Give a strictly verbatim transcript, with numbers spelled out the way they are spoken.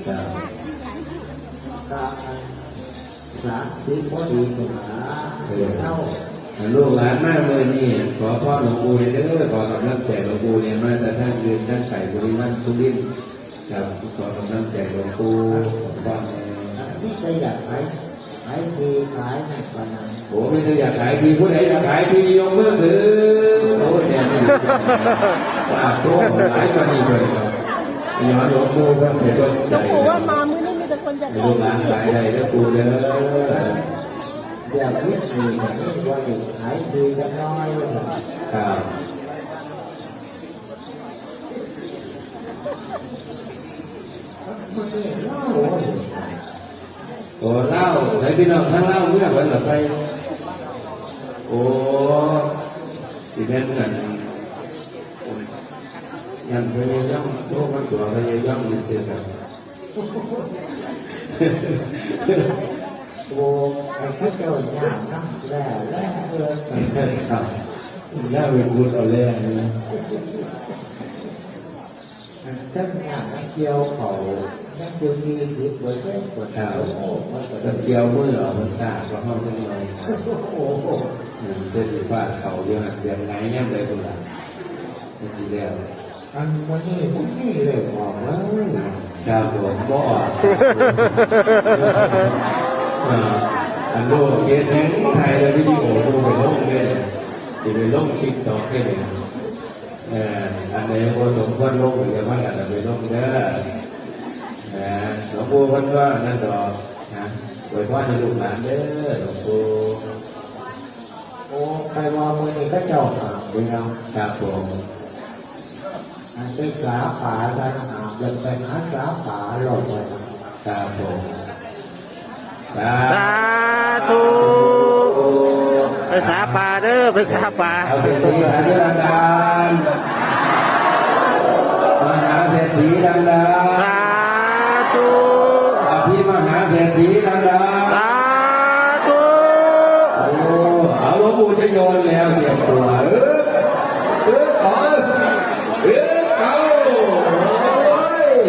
ครับ ก็สามสิบพอดีคนละ เออ เท่า ลูกหลานมามื้อนี้ ขอพรหลวงปู่เด้อ ขอกำลังใจหลวงปู่เนี่ย มาแต่ทางอื่นทางไกล บริวารสุรินทร์ ครับ ขอกำลังใจหลวงปู่ ขอพรแน่ นี่ก็อยากขาย ขายที่ขายนั่นปานนั้น โอ้ มีแต่อยากขายที่ ผู้ใดอยากขายที่ยกมือขึ้น โอ้ แน่นี่ ว่าโตหลายกว่านี้เลยครับ ย้อนหลวงปู่เพิ่นไปเบิ่ง หลวงปู่ว่ามามื้อนี้มีแต่คนอยากขาย ลูกหลานขายได้เด้อปู่เด้อ อยากคิดดีแบบนี้ว่าสิขายที่จักหน่อยว่าซั่น ครับ มื้อนี้เล่าว่าสิขาย โอ้ ลาว ใส่พี่น้องทางลาวเมือเบิดล่ะไป โอ้ สิแม่นนั่น นั่นพยายามโทรมาตัวพยายามมีเสียกัน โอ้ ไอ้พระเจ้าย่างนำแล้ว แล้วเออ ครับ แล้วไปพูดเอาแล้วนะ ทั้งย่างทั้งเกี่ยวเขา ทั้งเกี่ยวมีสิบเปอร์เซ็นต์กว่า ครับ โอ้ มันก็ ทั้งเกี่ยวมือเอาพรรษาก็ห้องจังหน่อย โอ้โห อืม เสื้อสีฟ้าเขาอยู่หั่น เตรียมไงย่ำใดพุ่นล่ะ มันสิแล้ว อันวันนี้พวกนี้เลยบอกเลย ครับผม บ่ออก อ่า อันโลกเฮ็ดแฮงถ่ายแล้ววิดีโอโลกไปลงเลย สิไปลง TikTok ได้เลย เอ่อ อันใดบ่สมควรลงก็อย่ามากันไปลงเด้อ นะ หลวงปู่เพิ่นว่านั่นดอก นะ อวยพรให้ลูกหลานเด้อ หลวงปู่ โอ้ ใครว่ามื้อนี้เขาเจ้าห้ามเลยเนาะ ครับผม อันไปสาปากันห้าม เดินไปหาสาปาโลดเลย ครับผม สา สาธุ ไปสาปาเด้อ ไปสาปา เอาเศรษฐีหาที่ดังๆ มหาเศรษฐีดังๆ สาธุ อภิมหาเศรษฐีดังๆ สาธุ โอ้ เอาหลวงปู่จะโยนแล้ว เตรียมตัว